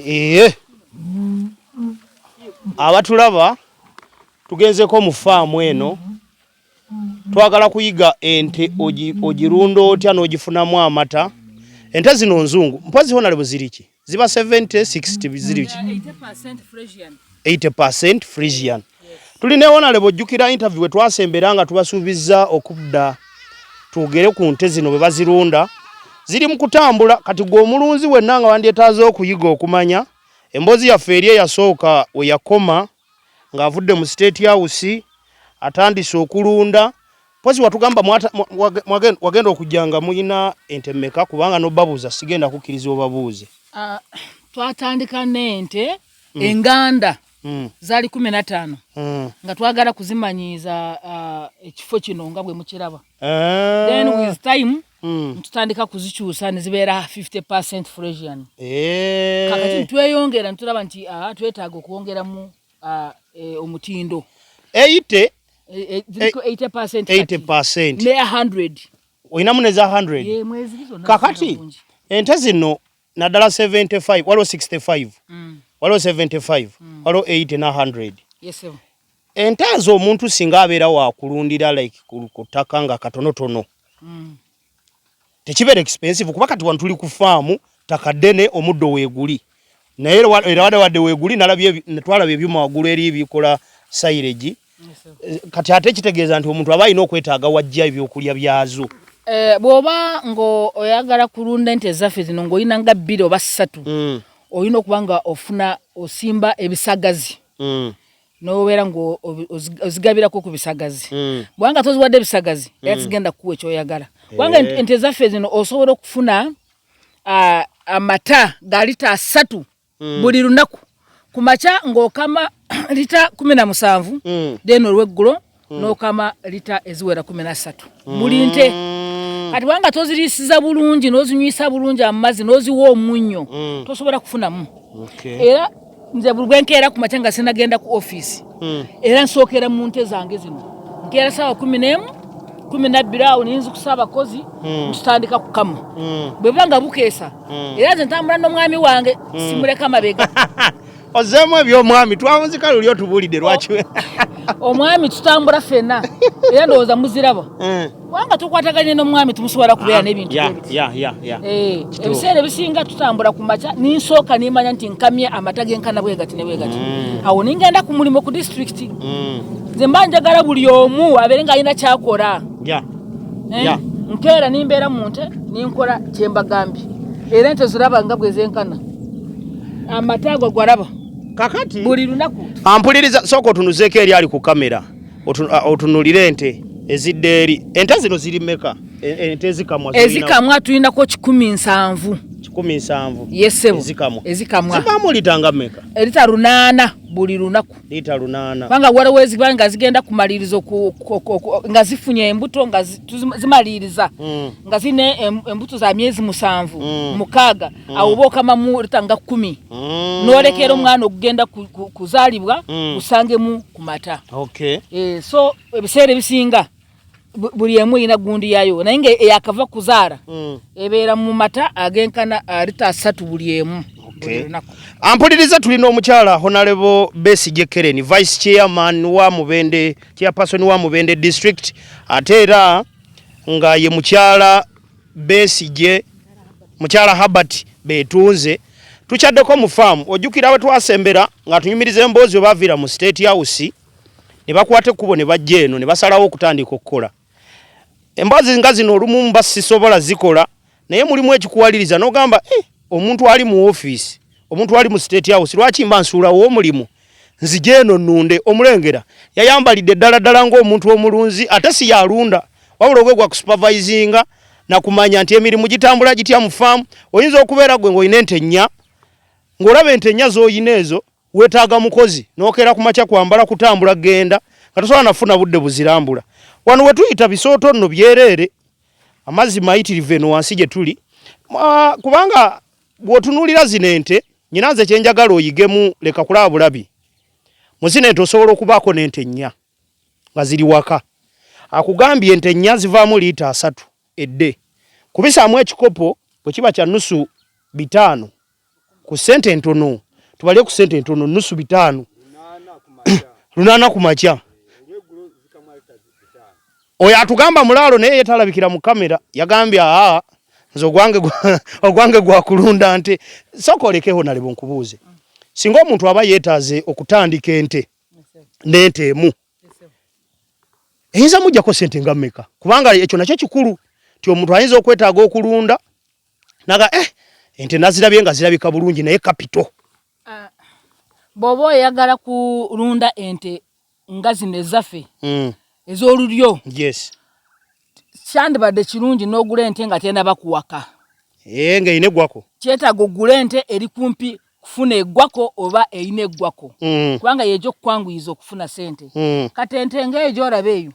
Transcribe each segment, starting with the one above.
Ee, abatulaba, tugenzeko mu faamu eno. Twagala kuyiga ente ogirunda otya n'ogifunamu amata. Ente zino nzungu. Mpozi honorable, ziri ki? Ziba 70, 60, ziri ki? 80% Friesian. Tulina honorable, ojjukira interview we twasembera nga tubasuubiza okudda twogere ku nte zino bwe bazirunda? Ziri mu kutambula. Kati gwe omulunzi wenna nga wandyetaaze okuyiga okumanya emboozi yaffe eri eyasooka we yakoma ng'avudde mu State House atandise okulunda. Pozi watugamba wagenda okujja nga muyina ente mmeka? Kubanga n'obabuuza sigenda kukkiriza obabuuze. Ah, twatandika n'ente enganda zaali 15 nga twagala kuzimanyiiza ekifo kino nga bwe mukiraba. Then with time ntutandika kuzikyusa ne zibeera 50% Friesian. Kakati tweyongera ntulaba nti twetaaga okwongeramu omutindo. 80. Ziriko 80% kati. 80%. Ne 100. Olinamu neza 100? Ye, mweziri zonna. Kakati zirina bulungi. Ente zino naddala 75, waliwo 65, waliwo 75, waliwo 80 na 100. Yes, sir. Ente ezo omuntu singa abeera wakulundira like ku ttaka nga katonotono, tekibeera expensive? Kuba kati wano tuli ku faamu, ttaka ddene, omuddo weeguli, naye era wadde weeguli nalabye twalabye ebyuma waggulu eri bikola silage. Yes, sir. Kati ate kitegeeza nti omuntu aba alina okwetaaga wajja ebyokulya byazo. Bw'oba ng'oyagala kulunda ente ezaffe zino ng'olina nga bbiri oba ssatu, olina okuba nga ofuna osimba ebisagazi n'obeera ng'ozigabirako ku bisagazi, bwanga toziwadde ebisagazi era tizigenda kukuwa ekyoyagala, kubanga ente zaffe zino osobola okufuna amata ga lita 30 buli lunaku. Ku makya ng'okama lita 17, then olweggulo n'okama lita eziwera 13 buli nte. Kati bwanga toziriisiza bulungi, n'ozinywisa bulungi amazzi, n'oziwa omunnyo, tosobola kufunamu. Era nze buli bwenkeera ku makya nga sinagenda ku ofiisi, era nsookera mu nte zange zino. Nkeera saawa 11, 12 awo ninzikusa abakozi, ntutandika kukama. Bwe buba nga bukeesa, era nze ntambula n'omwami wange, simuleka mabega. Ozzeemu ebyomwami, twawunzika luli otubuulidde lwaki. Omwami tutambula ffenna, era ndowooza muziraba, kubanga tukwataganye n'omwami, tumusobola kubeera n'ebintu bwe biti. Ebiseera ebisinga tutambula ku makya, ninsooka nimanya nti nkamye amata genkana bwe gati ne bwe gati, awo ningenda ku mulimu ku disitulikiti. Nze mba njagala buli omu abeere ng'alina kyakola. Nkeera nimbeera mu nte, ninkola kyembagambye, era ente ziraba nga bwe zenkana amata ago gwalaba Kakati buli lunaku. Ampuliriza, sooka otunuzeeko eri ali ku kamera, otunulire ente ezidde eri. Ente zino ziri mmeka? Ente ezikamwa zirina- Ezikamwa tulinako 170. 170? Yes, ssebo. Ezikamwa. Ezikamwa. Zivaamu lita nga mmeka? Erita 8 buli lunaku. Lita 8. Kubanga waliwo eziba nga zigenda kumaliriza nga zifunye embuto, nga zimaliriza nga zine embuto za myezi 7, 6, awo oba okamamu lita nga 10, n'olekera omwana okugenda kuzaalibwa usangemu ku mata. So ebiseera ebisinga buli emu erina gundi yayo, naye nga eyakava kuzaala ebeera mu mata agenkana lita 3 buli emu buli lunaku. Ampuliriza, tulina omukyala Honorable Besigye Keren, vice chairman wa Mubende, chairperson wa Mubende District, ate era nga ye mukyala Besigye, mukyala Herbert Betunze. Tukyaddeko mu faamu. Ojjukira we twasembera nga tunyumiriza emboozi we baviira mu State House ne bakwata ekkubo ne bajja eno ne basalawo okutandika okukola emboozi nga zino. Olumu mba sisobola zikola, naye mulimu ekikuwaliriza n'ogamba, eh, omuntu ali mu ofiisi, omuntu ali mu State House, lwaki mba nsuulawo omulimu nzije eno nnunde? Omulengera yayambalidde ddala ddala ng'omuntu omulunzi, ate si yalunda, wabula ogwe gwa kusupervisinga nakumanya nti emirimu gitambula gitya mu faamu. Oyinza okubeera gwe ng'olina ente nnya, ng'olaba ente nnya z'oyina ezo weetaaga mukozi, n'okeera ku makya kwambala kutambula genda nga tosobola nafuna budde buzirambula. Wano we tuyita bisooto nno byereere, amazzi mayitirivu eno wansi gye tuli. Kubanga bw'otunuulira zino ente nyina, nze kyenjagala oyigemu, leka kulaba bulabi mu zino ente. Osobola okubaako n'ente nnya nga ziri waka. Akugambye ente nnya zivaamu liita 30 edde, kubisaamu ekikopo bwe kiba kya nusu bitaano. Ku ssente entono, tubalye ku ssente entono, nusu bitaano, 800 ku makya. Oyo atugamba mulaalo, naye ye talabikira mu kamera. Yagambye, aa, nze ogwange gwakulunda nte. Sooka olekeho nalebo, nkubuuze, singa omuntu aba yeetaaze okutandika ente n'ente emu, eyinza mujjako sente nga mmeka? Kubanga ekyo nakyo kikulu, nti omuntu ayinza okwetaaga okulunda naga ente nazirabye nga zirabika bulungi, naye capital. Bw'oba oyagala kulunda ente nga zino ezaffe ez'olulyo, kyandibadde kirungi n'ogula ente nga tenaba kuwaka. Eh, nga erina eggwako. Kyetaaga ogula ente eri kumpi kufuna eggwako oba erina eggwako, kubanga yejo okukwanguyiza okufuna sente. Kati ente ngaeyo gyolaba eyo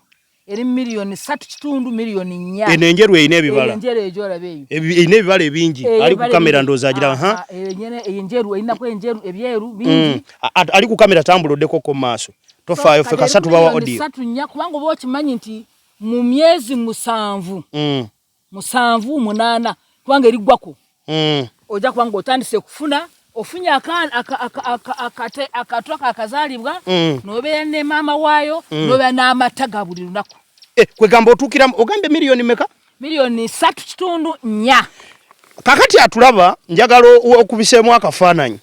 eri 3.5 miliyoni, 4 miliyoni. Eno enjeru erina ebibala? Enjeru eyo gyolaba eyo. Erina ebibala ebingi. Ali ku kamera ndowooza agira ha. Enjeru erinako enjeru, ebyeru bingi. Ali ku kamera, tambula oddeko mu maaso, tofaayo, ffe kasa tubawa audio. 3, 4, kubanga oba okimanyi nti mu myezi 7, 7, 8, kubanga eriggwako, ojja kubanga otandise kufuna, ofunye akato akakazaalibwa, n'obeera ne maama waayo, n'obeera n'amata ga buli lunaku. Eh, kwegamba otuukira, ogambye miliyoni meka? 3.5 miliyoni, 4. Kakati atulaba, njagala okubiseemu akafaananyi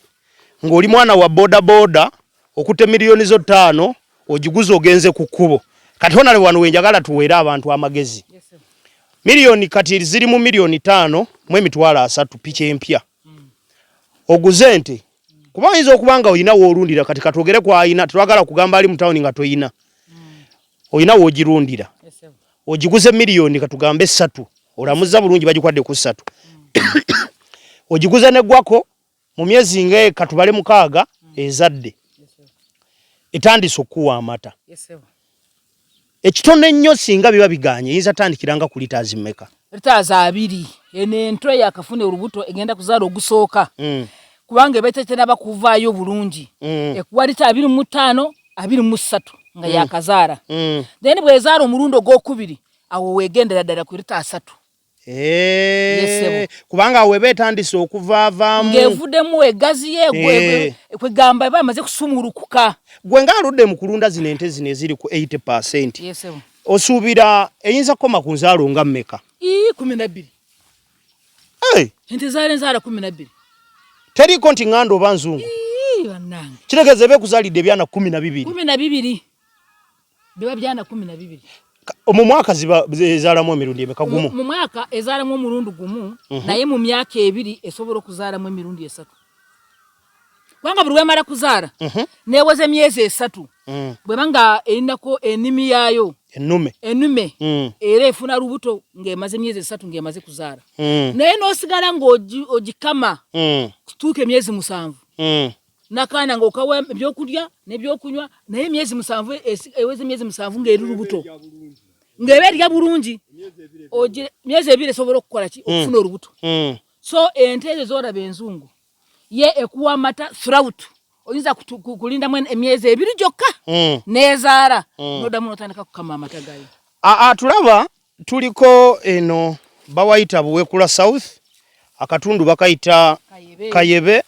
ng'oli mwana wa boda boda, okutte miliyoni zo 5, ogiguze, ogenze ku kkubo. Kati honale wano wenjagala tuweere abantu amagezi. Miliyoni kati ziri mu 5,300,000, piki empya, oguze ente, kuba oyinza okuba nga olina woolundira. Kati katwogere kwayina, tetwagala kugamba ali mu tawuni nga toyina, olina woogirundira, ogiguze miliyoni katugambe 3, olamuzza bulungi, bagikwadde ku 3, ogiguze neggwako mu myezi nga katubale 6, ezadde, etandise okukuwa amata. Ekitono ennyo, singa biba biganye, eyinza tandikiranga ku litres mmeka? Litres 20. Eno ento eyakafuna olubuto, egenda kuzaala ogusooka, kubanga eba tetenaba kuvaayo bulungi, ekuwa lita 25, 23 nga yakazaala. Then bwezaala omulundi ogwokubiri, awo wegendera ddala ku lita 30. Eh, kubanga awo eba etandise okuvaavaamu. Ng'evuddemu egaziye, kwegamba eba emaze kusumulukuka. Gwe ng'aludde mu kulunda zino ente zino eziri ku 80%, osuubira eyinza kukoma ku nzaalo nga mmeka? Ii, 12. Hey, Ente zaala enzaala 12. Teriiko nti ŋŋanda oba nzungu? Ii, bannange. Kitegeeza eba ekuzaalidde ebyana 12? 12, biba byana 12. Mu mwaka ziba ezaalamu emirundi emeka? Gumu? Mu mwaka ezaalamu omulundi gumu, naye mu myaka 2 esobola okuzaalamu emirundi 3, kubanga buli lwemala kuzaala neweza emyezi 3, bweba nga erinako enimi yaayo. Ennume. Enume. Era efuna lubuto ng'emaze emyezi 3 ng'emaze kuzaala, naye n'osigala ng'ogikama kutuuka emyezi 7, nakaana ng'okawa ebyokulya n'ebyokunywa, naye emyezi 7, eweza emyezi 7 ng'eri lubuto, ng'eba erya bulungi. Myezi 2 esobola okukola ki? Okufuna olubuto. So ente ezo zolaba enzungu, ye ekuwa amata throughout. Oyinza kulindamu emyezi 2 gyokka, nezaala, noddamu notandika kukama amata gayo. Aa, tulaba tuliko eno bawayita Buwekula South, akatundu bakayita Kayebe. Kayebe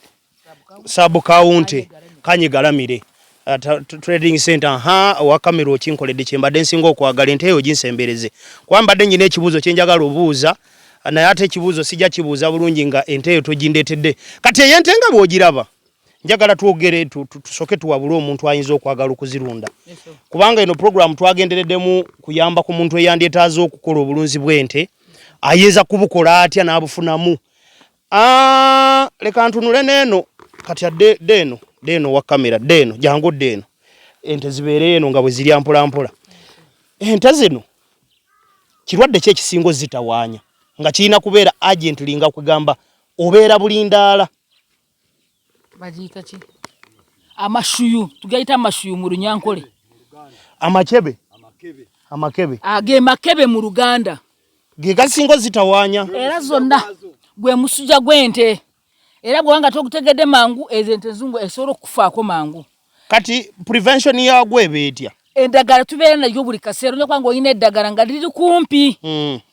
sub county, Kanyigalamire trading center. Aha, owa kamera okinkoledde kyembadde nsinga okwagala, ente eyo ginsembereze, kuba mbadde nyina ekibuuzo kyenjagala obuuza, naye ate ekibuuzo sijja kibuuza bulungi nga ente eyo togindeetedde. Kati eyo ente nga bw'ogiraba, njagala twogere, tusooke tuwabule omuntu ayinza okwagala okuzirunda, kubanga eno program twagendereddemu kuyamba ku muntu eyandyetaaze okukola obulunzi bw'ente, ayinza kubukola atya n'abufunamu. Ah, leka ntunule n'eno kati adde deeno deeno wa kamera, deeno, jangu deeno, ente zibeere eno nga bwe zirya mpola mpola. Ente zino kirwadde ki ekisinga ozitawaanya nga kirina kubeera urgently, nga kugamba obeera bulindaala? Bagiyita ki? Amashuyu, tugayita amashuyu mu Runyankole. Amakebe, amakebe. Age makebe mu Luganda. Ge gasinga ozitawaanya? Era zonna gwe musujja gw'ente, era bw'obanga togutegedde mangu, ezo ente enzungu esobola okukufaako mangu. Kati prevention yagwo eba etya? Eddagala tubeera naryo buli kaseera, olina okuba nga olina eddagala nga liri kumpi.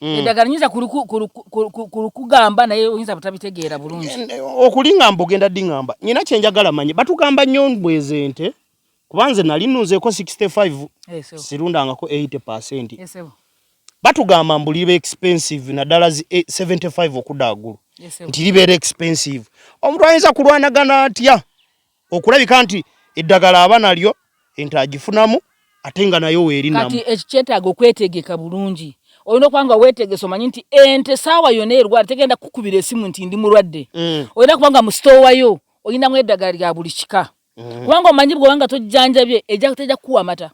Eddagala nyinza kurukugamba naye oyinza butabitegeera bulungi. Okulingamba ogenda dingamba nyina kyenjagala manye batugamba nnyo mbweza ente kuba nze nali nunzeeko 65 sirundangako 80%. Batugamba mbu liba expensive naddala 75 okudda waggulu nti libeera expensive. Omuntu ayinza kulwanagana atya okulabika nti eddagala aba nalyo ente agifunamu ate nga nayo weerinamu? Kati ekyo kyetaaga okwetegeka bulungi. Olina okuba nga weetegese, omanyi nti ente saawa yonna erwala tegenda kukubira esimu nti ndi mulwadde. Olina kuba nga mu sitoowa yo olinamu eddagala lya buli kika. Kubanga omanyi bw'oba nga tojjanjabye tejja kukuwa amata.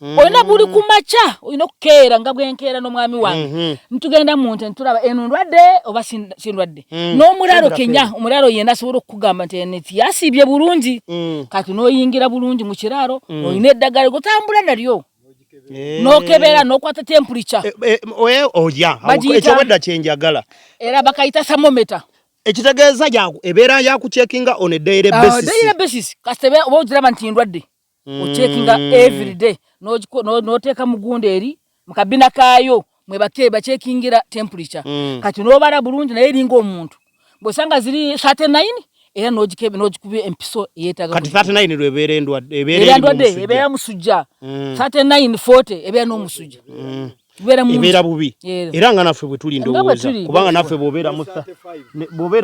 Olina buli ku makya olina okukeera nga bwenkeera n'omwami wange. Ntugenda mu nte ntulaba eno ndwadde oba si ndwadde. N'omulaalo kenya omulaalo yenna asobola okukugamba nti eno yasiibye bulungi. Kati n'oyingira bulungi mu kiraalo, olina eddagala gotambula nalyo. N'okebera n'okwata temperature. Oya, ekyo obwedda kyenjagala. Era bakayita thermometer. Ekitegeeza ebeera yakucheckinga on a daily basis. Daily basis. Kasita oba ogiraba nti ndwadde. Ocheckinga every day. N'oteeka mu gundi eri mu kabina kaayo mwe bacheckingira temperature. Kati n'obala bulungi naye eringa omuntu. Bw'osanga ziri 39 era n'ogikuba empiso eyeetaaga. Kati 39 lw'ebeera endwadde, ebeera endwadde, ebeera musujja. 39 40 ebeera n'omusujja. Ebeera bubi. Era nga naffe bwe tuli ndowooza kubanga naffe bw'obeera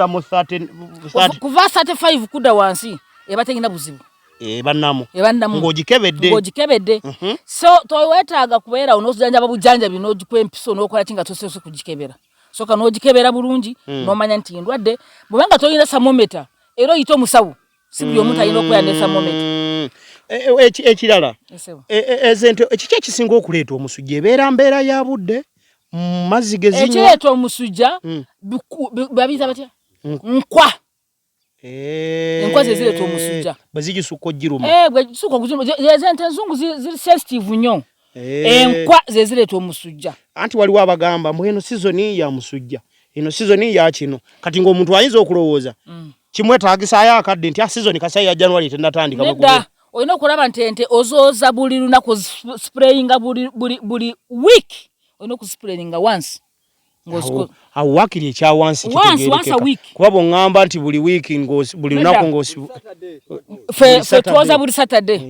mu 30 kuva 35 kudda wansi eba terina buzibu. Eba nnamu. Eba nnamu. Ng'ogikebedde. Ng'ogikebedde. So toweetaaga kubeera awo n'ozijjanjaba bujjanjabi n'ogikuba empiso n'okola ki nga tosoose kugikebera. Sooka n'ogikebera bulungi n'omanya nti ndwadde. Bw'oba nga tolina thermometer era oyite omusawo. Si buli omuntu alina okubeera ne thermometer. Ekirala, ezo ente kiki ekisinga okuleeta omusujja? Ebeera mbeera ya budde, mazzi ge zinywa? Ekireeta omusujja babiyita batya? Nkwa. Enkwa ze zireeta omusujja. Bwe zigisukka ogiruma. Bwe zisukka okugiruma. Ezo ente enzungu ziri sensitive nnyo. Enkwa ze zireeta omusujja. Anti waliwo abagamba mbu eno sizoni ya musujja, eno sizoni ya kino. Kati ng'omuntu ayinza okulowooza kimwetaagisaayo akadde nti sizoni kasayi ya January tennatandika. Nedda, olina okulaba nti ente ozooza buli lunaku, sprayinga buli week. Olina okusprayinga once. Awo waakiri ekya wansi kitegeerekeka kuba bw'oŋŋamba nti buli wiiki buli lunaku ng'osi ffe twoza buli Saturday.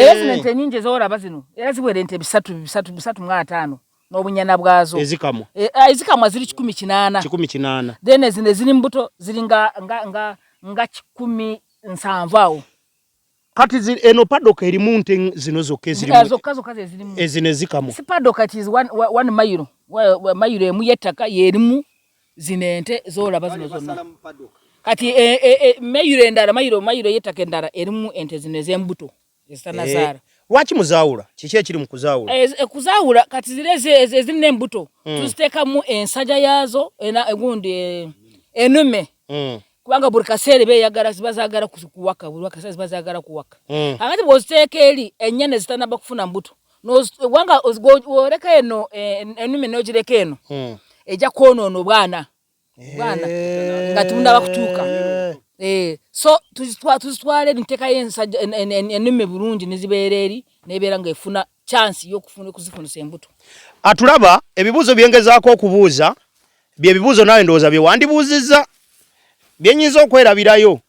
Era zino ente nnyingi ez'olaba zino era ziwera ente 300, 350 n'obunyana bwazo. Ezikamwa. Ezikamwa ziri 180. 180. Then zino eziri mbuto ziri nga 170 awo. Kati eno paddock erimu nte zino zokka ezirimu? Zokka zokka ze zirimu. Ezino ezikamwa. Si paddock, it is one mayiro, mayiro emu y'ettaka y'erimu zino ente z'olaba zino zonna. Kati mayiro endala, mayiro y'ettaka endala erimu ente zino ez'embuto ezitanazaala. Lwaki muzaawula? Kiki ekiri mu kuzaawula? Kuzaawula kati ziri ezirina embuto tuziteekamu ensajja yaazo egundi enume. Kubanga buli kaseera beeyagala ziba zaagala kuwaka, buli kaseera ziba zaagala kuwaka. Kakati bw'oziteeka eri ennyana ezitanaba kufuna mbuto, kubanga oleka eno enume n'ogireka eno ejja kwonoona obwana bwana nga tebunaba kutuuka. So tuzitwala eri nteekayo ensajja ennume bulungi ne zibeera eri n'ebeera ng'efuna chance y'okufuna okuzifunisa embuto. Atulaba ebibuuzo byengezaako okubuuza bye bibuuzo naawe ndowooza bye wandibuuzizza bye nnyinza okwerabirayo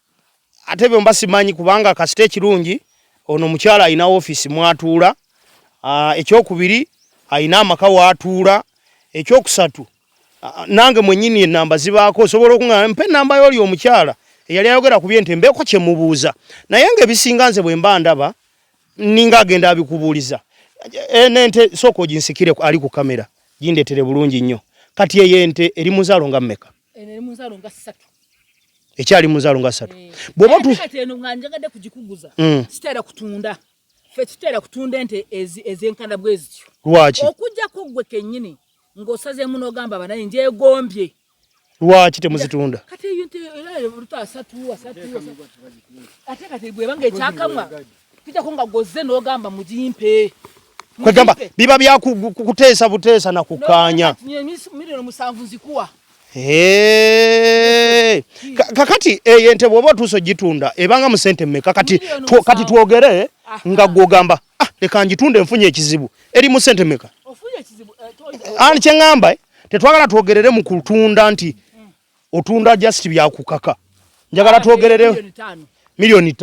ate byo mba simanyi kubanga kasita ekirungi ono omukyala alina ofiisi mw'atuula, ekyokubiri alina amaka w'atuula, ekyokusatu nange mwennyini ennamba zibaako osobola okuŋŋamba mpa ennamba y'oli omukyala eyali ayogera ku by'ente mbeeko kye mubuuza naye ng'ebisinga nze bwe mba ndaba nninga agenda abikubuuliza. Eno ente sooka oginsikire ali ku kamera gindeetere bulungi nnyo. Kati eyo ente eri mu nzaalo nga mmeka? Eno eri mu nzaalo nga ssatu. Ekyali mu nzaalo nga ssatu. Bw'oba kati eno nga njagadde kugikuguza sitera kutunda. Ffe tutera kutunda ente ezenkana bwe zityo. Lwaki? Okuggyako ggwe kennyini ng'osazeemu n'ogamba banaye njegombye. Lwaki temuzitunda? Kati eyo nte era luta asatu asatu ate kati bw'eba ng'ekyakamwa tujjako nga gozze n'ogamba mugimpe. Kwegamba biba bya kuteesa buteesa na kukkaanya. 7,000,000 nzikuwa. Kakati eyo ente bw'oba otuuse ogitunda ebanga mu ssente mmeka? Kati twogere nga gw'ogamba leka ngitunde nfunye ekizibu, eri mu sente meka? Ani kyeŋŋamba, tetwagala twogerere mu kutunda nti otunda just byakukaka, njagala twogerere 5 miliyoni.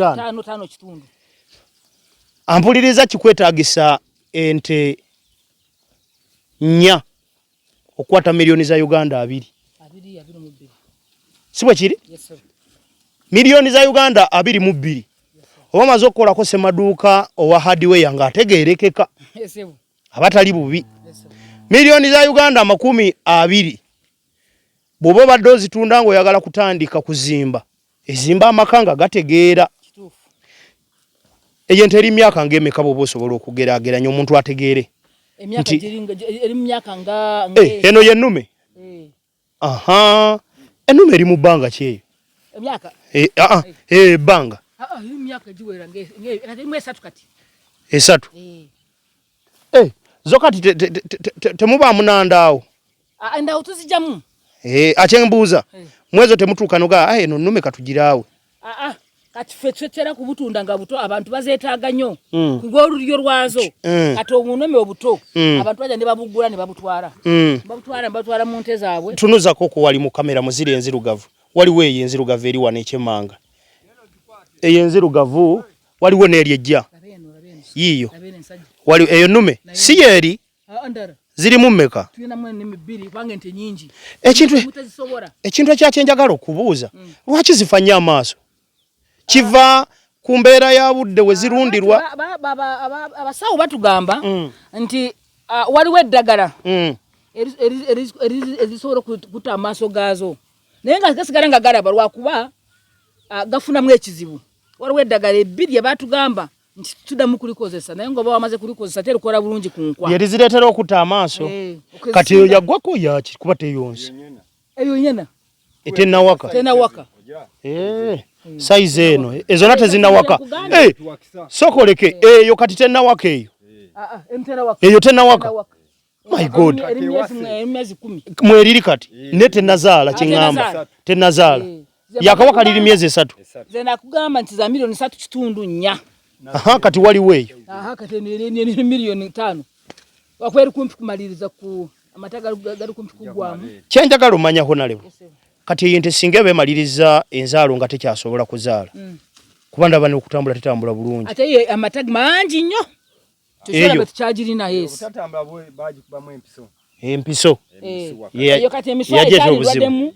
Ampuliriza, kikwetagisa ente 4 okukwata miliyoni za Uganda 20, si bwe kiri? Miliyoni za Uganda 22, oba omaze okukolako semaduuka owa hardware ng'ategeerekeka abatali bubi. Miliyoni za Uganda 20, bw'oba obadde ozitunda ng'oyagala kutandika kuzimba, ezimba amaka nga gategeera. Eyo ente eri myaka ng'emeka, bw'oba osobola okugeraageranya omuntu ategeere? Eno yennume. Aha, ennume eri mu bbanga kyeyo? Ebbanga 3 zo kati temubaamu nandaawo? Endawo tuzijjamu. Akyembuuza, mwezo temutuuka noga eno nnume katugiraawe? Kati ffe tutera kubutunda nga buto, abantu bazeetaaga nnyo ku lw'olulyo lwazo. Kati obunome obuto abantu bajja ne babugula ne babutwala, babutwala ne batwala mu nte zaabwe. Tunuzako ku wali mu kamera muziri enzirugavu, waliwo eyo enzirugavu eri wano ekyemanga, eyo enzirugavu, waliwo n'eri ejja yiiyo, wali eyo nnume si yeeri? Zirimu mmeka? Ekintu ekyakyenjagala okubuuza, lwaki zifa nnyo amaaso? Kiva ku mbeera ya budde we zirundirwa? Abasawo batugamba nti waliwo eddagala erisobola okutta amaaso gaazo, naye nga gasigala nga galaba, lwakuba gafunamu ekizibu. Waliwo eddagala ebbiri batugamba nti tuddamu kulikozesa, naye ngaoba wamaze kulikozesa terikola bulungi ku nkwa. Yerizireetera okutta amaaso. Kati eyo yaggwako yaki, kuba teyonsa? Eyo nyena. Etenawaka? Tenawaka. Size eno ezona tezinawaka. Sokoleke eyo kati tenawaka eyo? Eyo tenawaka, my God! Mweriri kati ne tenazaala, kyeŋŋamba tenazaala, yakawaka liri myezi 3. Ze nakugamba nti za miliyoni 3.4. Aha, kati waliwo eyo. Aha, kati miliyoni 5, wakweri kumpi kumaliriza ku amata gali kumpi kugwamu. Kyenjagala omanya, honorable, kati eyo ente singa eba emaliriza enzaalo nga tekyasobola kuzaala, kuba ndaba n'okutambula tetambula bulungi. Ate ye amata mangi nnyo. Eyo. Tukyagirina, yes. Obutatambula bagikubamu empiso. Empiso. Eyo kati emiswa ekyalirwaddemu,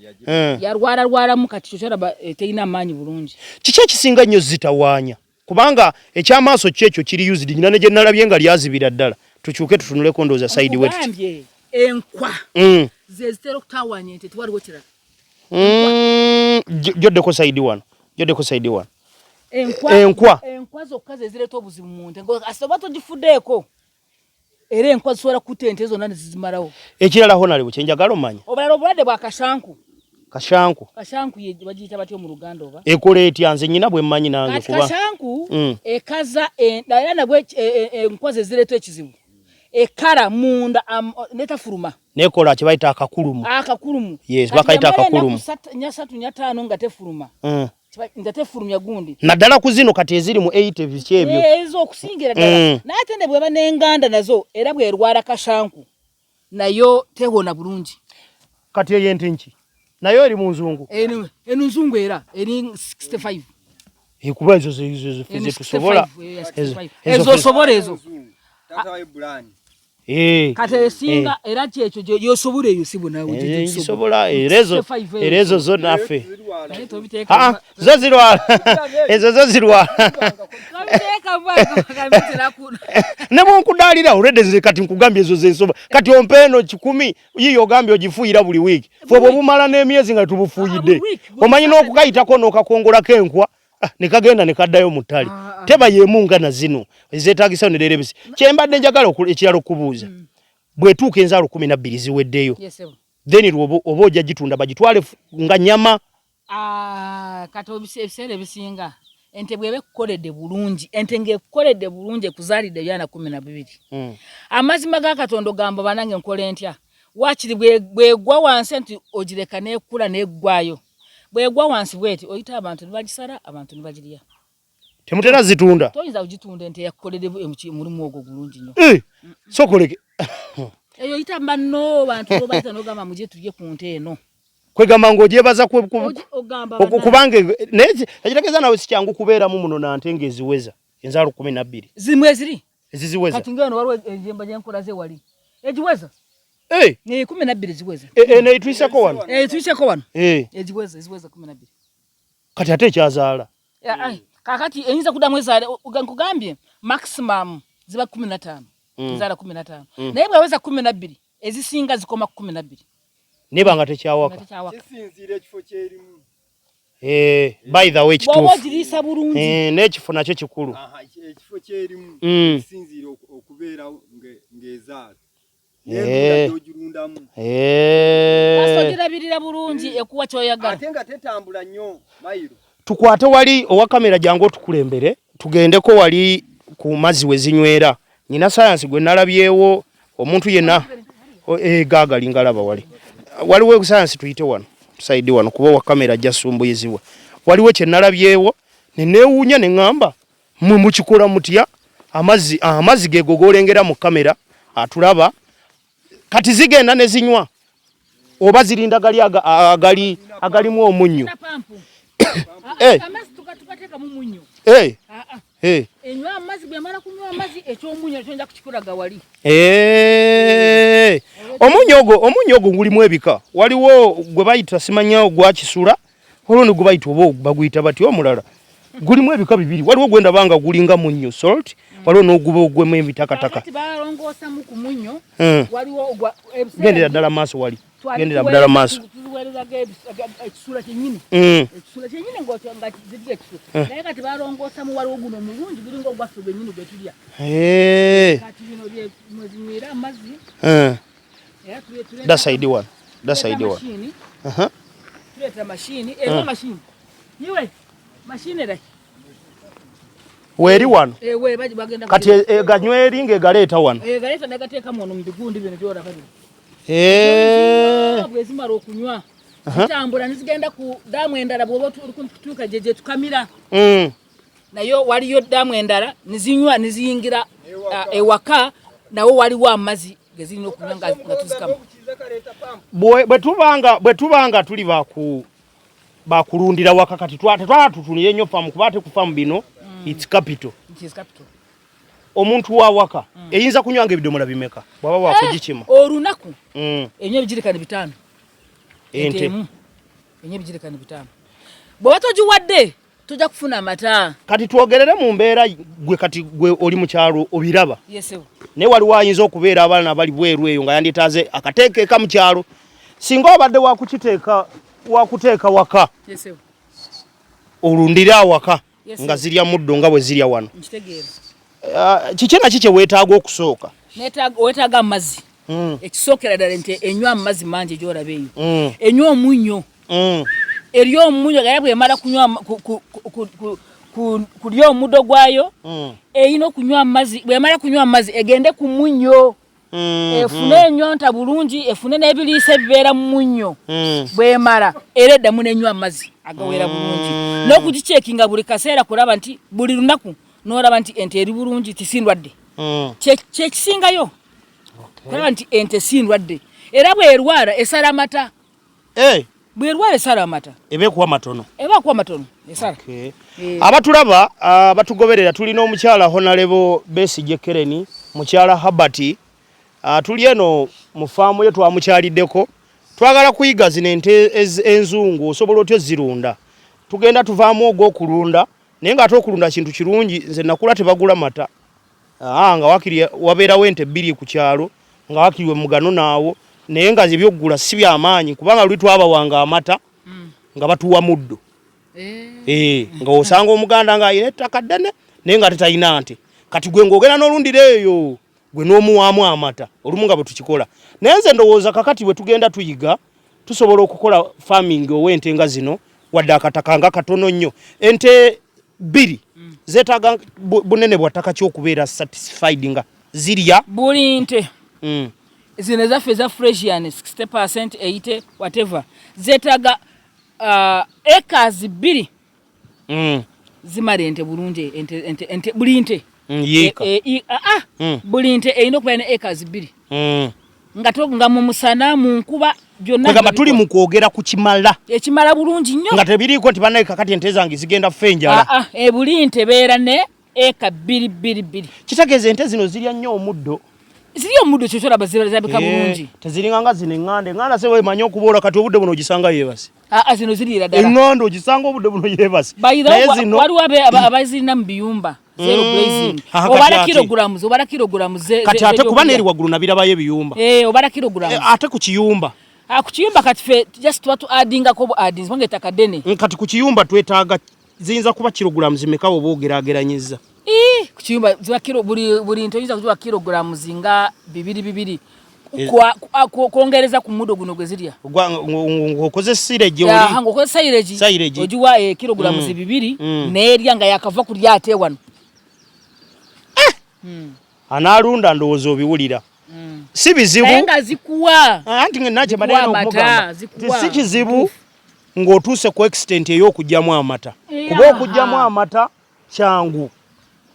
yalwalalwalamu, kati kyokyalaba terina amaanyi bulungi. Kiki ekisinga nnyo zitawaanya? Kubanga ekyamaaso kyekyo kiri used nyina ne gye nalabye nga lyazibira ddala. Tukyuke tutunuleko, ndowooza side we tuti. Nkugambye, enkwa ze zitera okutawaanya ente, tiwaliwo kirala. Joddeko side wano, joddeko side wano. Enkwa. Enkwa. Enkwa zokka ze zireeta obuzibu mu nte. Oba togifuddeeko, era enkwa zisobola kutta ente zonna ne zizimalawo. Ekirala, honorable, kyenjagala omanya. Obulala obulwadde bwa kashanku. Kashanku. Kashanku ye bagiyita batya mu Luganda oba? Ekola etya? Nze nyina bwe mmanyi nange. Kati kuba kashanku ekaza era nabwe enkwa ze zireeta ekizibu, ekala munda netafuluma. Nekola kye bayita akakulumu. Akakulumu. Yes, Kati bakayita yamala ennaku akakulumu. 3, 4, 5 nga tefuluma. Nga tefulumya gundi. Naddala ku zino kati eziri mu 80 biki ebyo. Ezo okusingira ddala. Naye ate ne bweba n'enganda nazo era bwerwala kashanku nayo tewona bulungi. Kati eyo ente nki nayo eri mu nzungu? Eno nzungu era eri 65. Kuba ezo ze Eno zetusobola. 65, 65. Ezo osobola ezo. Taata wa Bulani. Kati esinga era kyekyo gyosobola eyo sibo nawe. Ngisobola era ezo. 65. Era ezo zo naffe. Naye tobiteeka. Ah, zo zirwala, ezo zo zirwala. Tobiteeka bwa Ne bwonkudaalira olwedde, nze kati nkugambye ezo zensoba. Kati ompa eno 100 yiyo, ogambye ogifuuyira buli wiiki, fe bwe bumala n'emyezi nga tubufuuyidde. Buli week, buli Omanyi n'okukayitako n'okakongolako enkwa, ne kagenda ne kaddayo mu ttale. Teba y'emu nga na zino ezeetagisa ne leero ebisi. Kyembadde njagala ekirala okubuuza, bw'etuuka enzaalo 12 ziweddeyo, Yes, sir. then lwo oba ojja gitunda bagitwale nga nyama? Ah, kati ebiseera ebisinga ente bweba ekukoledde bulungi, ente ng'ekukoledde bulungi, ekuzaalidde ebyana 12, amazima ga Katonda ogamba, banange nkola entya? Waakiri bwegwa wansi nti ogireka nekula neggwayo, bwegwa wansi bweti oyita abantu ne bagisala, abantu ne bagirya. Temutera zitunda. Toyinza kugitunda ente yakukolere mulimu ogwo gulungi nnyo. Eh, sokoleke. Eyo yita banno bantu bobayita n'ogamba muje tulye ku nte eno. Kwegamba ng'ogyebaza kubanga naye ekitegeeza nawe si kyangu kubeeramu muno na nte ng'eziweza enzaalo 12. Zimu eziri? Eziziweza. Kati ng'eno waliwo enjemba gye nkola ze wali. Egiweza? Eh. Ne 12 ziweza. Eh, eno etuyiseko wano. Eh, etuyiseko wano. Eh. Egiweza, eziweza 12. Kati ate ekyazaala. Kakati eyinza kuddamu ezaala, nkugambye maximum ziba 15. Ezaala 15. Naye bw'eweza 12 ezisinga zikoma ku 12. Neba nga tekyawaka. Kisinziira ekifo kyerimu. Eh, by the way kituufu. Bw'oba ogiriisa bulungi. Eh, n'ekifo nakyo kikulu. Aha, ekifo kyerimu kisinziira okubeerawo ng'ezaala. Eh. Ogirundamu. Eh. Kasita ogirabirira bulungi ekuwa ky'oyagala. Ate nga tetambula nnyo mayiro. Tukwate wali owa kamera jangu otukulembere tugendeko wali ku mazzi we zinywera. Nina sayansi gwe nalabyewo omuntu yenna gaagali ngalaba wali. Waliwo sayansi tuyite wano tusaidi wano kuba owa kamera ajja sumbuyizibwa. Waliwo kye nalabyewo ne neewuunya ne ŋŋamba mmwe mukikola mutya? Amazzi, amazzi ge gogolengera mu kamera atulaba kati zigenda ne zinywa oba zirinda gali agali agalimu omunnyo. Eh. Amazzi tugateekamu munnyo. Eh. Eh. Enywa amazzi bw'emala kunywa amazzi eky'omunnyo nakyo nja kukikulaga wali. Eh. Omunnyo ogwo, omunnyo ogwo gulimu ebika. Waliwo gwe bayita simanya ogwa kisula, waliwo ne gwe bayita oba baguyita batya omulala. Gulimu ebika bibiri. Waliwo gwe ndaba nga gulinga munnyo salt, waliwo n'oguba ogwemu ebitakataka. Kakati balongoosamu ku munnyo, waliwo ogwa ebiseera Gendera ddala maaso wali. Gendera ddala maaso. Tuweerezaga ekisula kyennyini. Ekisula kyennyini nga zirya ekisula. Naye kati balongoosamu waliwo guno omulungi gulinga ogwaffe gwennyini gwe tulya. Kati bino bye mwe zinywera amazzi. Era tuleeta That side one. That side one. mashini. Tuleeta mashini. Era mashini. Niwe mashini era. Weeri wano. Eh, we baji bagenda kati eganyweri ng'egaleeta wano. Galeeta n'agateekamu wano mu bigundi bino by'olaba bino. Bwe zimala okunywa, zitambula ne zigenda ku ddaamu endala bw'oba oli kumpi kutuuka gye tukamira. Nayo waliyo ddaamu endala ne zinywa ne ziyingira ewaka, nawo waliwo amazzi ge zirina okunywa nga tuzikama. Bwe tubanga tuli bakulundira waka kati tetwala tutunire nnyo faamu kuba ate ku faamu bino it's capital. It is capital. Omuntu wa waka eyinza kunywa ng'ebidomola bimeka bw'aba wakugikima? Olunaku enywa ebijirikani 5. Ente. Emu enywa ebijirikani 5. Bw'oba togiwadde tojja kufuna amata. Kati twogerere mu mbeera gwe kati gwe oli mu kyalo obiraba. Yes, sir. Naye waliwo ayinza okubeera abaana abali bweru eyo nga yandyetaaze akateeka eka mu kyalo. Singa obadde wakuteeka waka. Yes, sir. Olundire awaka Yes, nga sir. zirya muddo nga bwe zirya wano. Nkitegeera. Kiki na ki kye weetaaga okusooka? Weetaaga amazzi. Ekisookera ddala nti enywa amazzi mangi gy'olaba eyo. Enywa omunnyo. Eri omunnyo era bw'emala kunywa kulya omuddo gwayo, erina okunywa amazzi. Bw'emala kunywa amazzi egende ku munnyo. Efune ennyonta bulungi, efune n'ebiriisa ebibeera mu munnyo. Bw'emala era eddamu n'enywa amazzi agawera bulungi. N'okugicekinga buli kaseera kulaba nti buli lunaku n'olaba nti ente eri bulungi ti si ndwadde. Kyekisingayo kulaba nti ente si ndwadde. Era bw'erwala esala amata. Bw'erwala esala amata. Eba ekuwa matono. Eba ekuwa matono, esala. Abatulaba, abatugoberera, tulina omukyala Honorable Besigye Keren, mukyala Herbert. Tuli eno mu faamu ye twamukyaliddeko. Twagala kuyiga zino ente enzungu osobola otya ozirunda. Tugenda tuvaamu ogw'okulunda, naye ng'ate okulunda kintu kirungi. Nze nakula tebagula mata. Nga wakiri wabeerawo ente 2 ku kyalo, nga wakiri we mugano naawo, naye nga eby'okugula si bya maanyi kubanga luli twabawanga amata nga batuwa muddo. Nga osanga Omuganda ng'alina ettaka ddene naye nga tetalina nte. Kati gwe ng'ogenda n'olundira eyo gwe n'omuwaamu amata olumu nga bwe tukikola. Naye nze ndowooza kakati bwe tugenda tuyiga tusobola okukola farming ow'ente nga zino wadde akataka nga katono nnyo. Ente 2 zeetaaga bunene bwa ttaka ki okubeera satisfied nga zirya? Buli nte. Zino ezaffe eza Fresian 60%, 80, whatever. Zeetaaga acres 2. Zimala ente bulungi, ente ente ente buli nte Yiika. Buli nte erina okubeera ne acres 2. Nga nga mu musana, mu nkuba, byonna. Kwegamba tuli mu kwogera ku kimala. Ekimala bulungi nnyo. Nga tebiriiko nti bannaye kakati ente zange zigenda kufa enjala. Ah, ah, buli nte beera ne eka 2 2 2. Kitegeeza ente zino zirya nnyo omuddo. Ziri omuddo, kyo kyolaba zirabika bulungi. Teziringa nga zino eŋŋanda. Eŋŋanda se wemanyi okuboola, kati obudde buno ogisanga yeebase. Aa, zino ziriira ddala. Eŋŋanda ogisanga obudde buno yeebase. Naye zino waliwo abazirina mu biyumba, zero grazing. Obala kilograms, obala kilograms. Kati ate kuba neeri waggulu nabirabayo ebiyumba. Eh, obala kilograms. Ate ku kiyumba? Ah, ku kiyumba kati fe just tuba tu addingako bu addings kubanga ettaka ddene. Kati ku kiyumba twetaaga ziyinza kuba kilograms meka oba ogeraageranyiza? Ii, ku kiyumba ziba kilo, buli nte oyinza kuziwa kilograms nga 2 2 kwongereza ku muddo guno gwe zirya. Ng'okoze silage oli. Aha, ng'okoze silage. Silage. Ogiwa kilograms 2 n'erya nga yakava kulya ate wano. Anaalunda ndowooza obiwulira. Si bizibu. Naye nga zikuwa. Anti nakye mbadde okumugamba si kizibu ng'otuuse ku extent ey'okugyamu amata. Kuba okugyamu amata kyangu,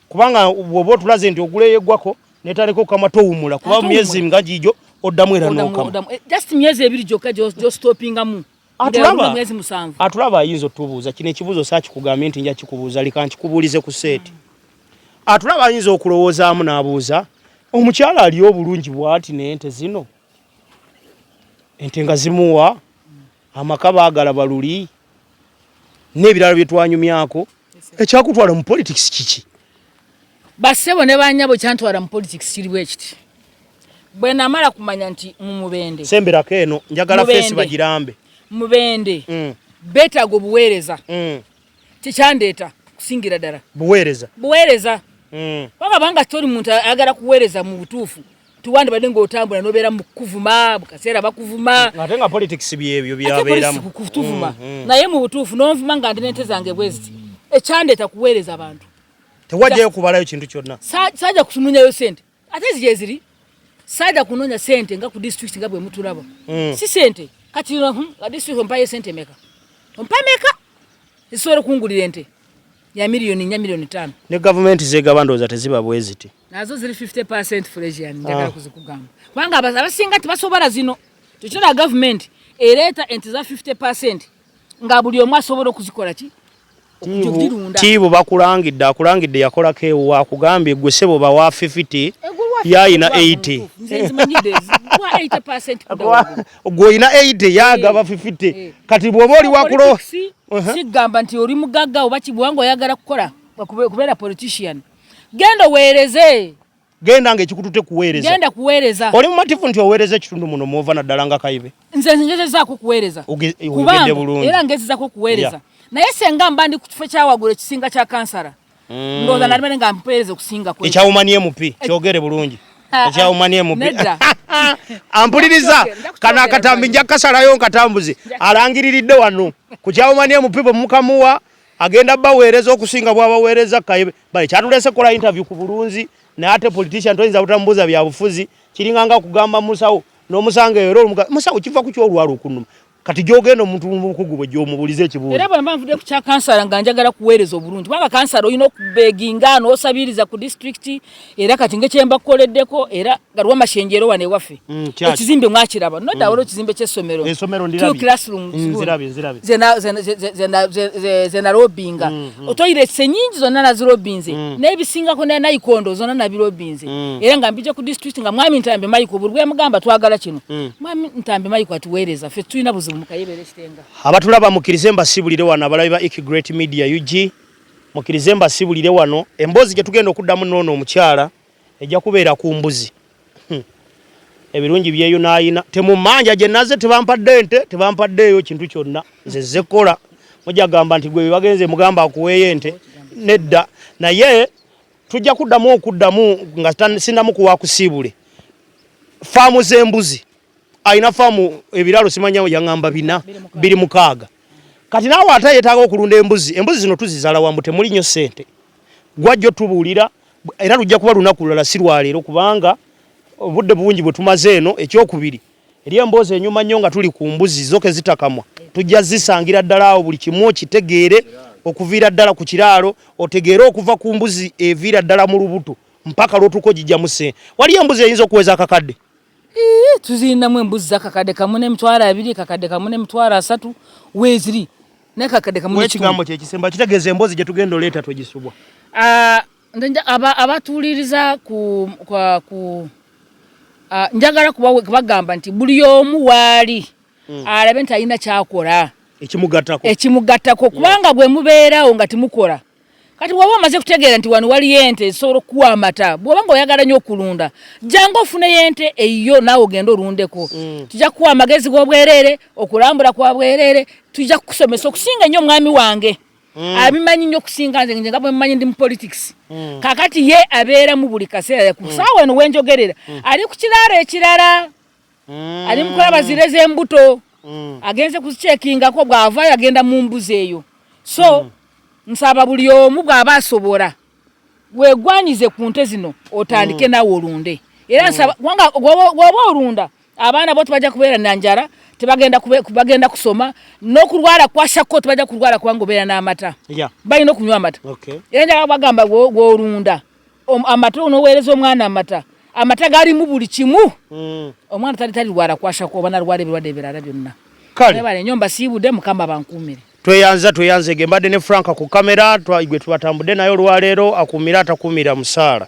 kubanga bw'oba otulaze nti ogula eyeggwako netandika okukama, towumula, kuba mu myezi nga gijo oddamu era n'okama. Just myezi 2 gyokka gy'ostopingamu. Atulaba myezi 7. Atulaba ayinza otubuuza kino ekibuuzo, saakikugambye nti nja kikubuuza, leka nkikubuulize ku seeti. Atulaba ayinza okulowoozaamu n'abuuza, omukyala ali obulungi bw'ati n'ente zino, ente nga zimuwa amaka, baagala baluli n'ebirala bye twanyumyako, ekyakutwala mu politics kiki? Bassebo ne banyabo, kyantwala mu politics kiri bwe kiti: bwe namala kumanya nti mu Mubende Semberako eno, njagala face bagirambe. Mubende beetaaga obuweereza. Kikyandeeta kusingira ddala Buweereza. Buweereza. Kubanga banga toli muntu ayagala kuweereza mu butuufu, tiwandibadde ng'otambula n'obeera mu kuvuma bukaseera bakuvuma. Ate nga politics byebyo byabeeramu. Kutuvuma. Naye mu butuufu n'onvuma nga ndi n'ente zange bwe ziti, ekyandeeta kuweereza abantu. Tewajjayo kubalayo kintu kyonna? Saajja kutununyayo sente, ate ziri eziri saajja kunoonya sente nga ku district nga bwe mutulaba. Si sente kati district ompayo sente meka, ompa meka ezisobola okungulira ente ya miliyoni 4, miliyoni 5? Ne gavumenti zegaba ndowooza teziba bwe ziti. Nazo ziri 50% Fresian, njagala kuzikugamba kubanga abasinga tebasobola zino. Tekirala, gavumenti ereeta ente za 50% nga buli omu asobola okuzikola ki? Okugirunda. Tiibu bakulangidde, akulangidde yakolako ewo, akugambye gwe sebo bawa 50, yayina 80. Nze nzimanyidde wa 80% kudda waggulu. Gwe oyina 80, yagaba 50. Kati bw'oba oli wakulo Politics, sigamba nti oli mugagga oba kibwanga oyagala kukola kubeera politician, genda oweereze. Genda nga ekikutute kuweereza. Genda kuweereza. Oli mumativu nti oweereza ekitundu muno mwova, naddala nga Kayibe? Nze ngezezaako okuweereza. Oyogedde Kubanga bulungi. era ngezezaako okuweereza, naye senga mba ndi ku kifo kyawaggulu ekisinga kya kansala, ndowooza nalibadde nga mpeereza okusinga ku Ekya woman MP, kyogere bulungi. Ah, ah. Ekya woman MP. Nedda. Ampuliriza. Nja kukyogera. Kano akatambi nja kasalayo nkatambuze. Alangiriridde wano ku kya woman MP, bwe mukamuwa agenda baweereza okusinga bw'abaweereza Kayibe. Bale kyatulese kola interview ku bulunzi, naye ate politician toyinza butamubuuza bya bufuzi. Kiringa nga kugamba musawo n'omusanga era olumuga, musawo, kiva ku kyolwala okunuma? Kati gyogenda omuntu mu bukugu bwe gy'omubuuliza ekibuuzo. Era bwe mba nvudde ku kya kansala nga njagala kuweereza obulungi, kubanga kansala olina okubeginga n'osabiriza ku disitulikiti. Era kati ngekyemba kukoleddeko era galiwo amashenjero wano ewaffe. Kyaki? Ekizimbe mwakiraba nodda, waliwo ekizimbe ky'essomero. Essomero Two ndirabye. classrooms. Nzirabye, nzirabye. Ze nalobinga toilets enyingi zonna nazirobinze, n'ebisingako nayikondo zonna nabirobinze. Era nga mbijja ku district nga mwami Ntambi Maiko buli bwemugamba twagala kino, mwami Ntambi Maiko atuweereza. Ffe tulina buzibu mu Kayebera ekitenga. Abatulaba, mukkirize mbasibulire wano. Abalabi ba Ik Great Media UG, mukkirize mbasibulire wano. Emboozi gye tugenda okuddamu noono omukyala ejja kubeera ku mbuzi. Ebirungi byeyunaayina temumanja gye naze, tebampadde ente, tebampaddeeyo kintu kyonna. Nze zze kukola. Mujja gamba nti gwe bagenze mugamba akuweeyo ente. Nedda, naye tujja kuddamu okuddamu nga sinnamu kuwa kusiibule. Faamu z'embuzi, alina faamu, ebiralo simanya yaŋŋamba 4 26. Kati naawe ate yeetaaga okulunda embuzi, embuzi zino tuzizaala wambu temuli nnyo ssente, gwajjo tubuulira. Era lujja kuba lunaku lulala, si lwaleero, kubanga obudde bungi bwe tumaze eno. Ekyokubiri, eri emboozi enyuma nnyo nga tuli ku mbuzi zo ke zitakamwa, tujja zisangira ddala awo buli kimu okitegeere. Okuviira ddala ku kiraalo, otegeere okuva ku mbuzi eviira ddala mu lubuto mpaka lwotuuka ogijjamu ssente. Waliyo embuzi eyinza okuweza akakadde? Tuzirinamu embuzi zakakadde kamu n'emitwalo 2, kakadde kamu n'emitwalo 3 weeziri, naye kakadde kamu. Ekigambo kyekisemba kitegeeza emboozi gye tugenda oleeta twegisubwa. Ah, abatuuliriza ku njagala kubagamba nti buli omu waali alabe nti alina kyakola ekimugattako. Ekimugattako, kubanga bwe mubeerawo nga timukola. Kati bw'oba omaze kutegeera nti wano waliyo ente ezisobola okukuwa amata, bw'oba nga oyagala nnyo okulunda, jangu ofuneyo ente eyiyo naawe ogende olundeko. Tujja kukuwa amagezi g'obwereere, okulambula kwa bwereere, tujja kukusomesa okusinga ennyo. Omwami wange abimanyi nnyo okusinga nze. Nze nga bwe mmanyi ndi mu politics, kakati ye abeera mu buli kaseera. Ku saawa eno wenjogerera ali ku kiraalo ekirala, ali mukulaba zire z'embuto, agenze kuzikyekingako. Bw'avaayo agenda mu mbuzi eyo. So nsaba buli omu bw'aba asobola weegwanyize ku nte zino, otandike naawe olunde. Era nsaba, kubanga bw'oba olunda, abaana bo tebajja kubeera na njala, tebagenda bagenda kusoma, n'okulwala kwashako tebajja kulwala, kubanga obeera n'amata. Balina okunywa amata. Era njagala bagamba, bw'olunda amata n'oweereza omwana amata, amata galimu buli kimu. Omwana tali talirwala kwashako oba nalwala ebirwadde ebirala byonna. Kale. Mwebale nnyo, mbasiibudde, Mukama bankuumire. Tweyanza, tweyanzege. Mbadde ne Franka ku kamera, gwe tubatambudde naye olwaleero. Akuumira atakuumira musaala.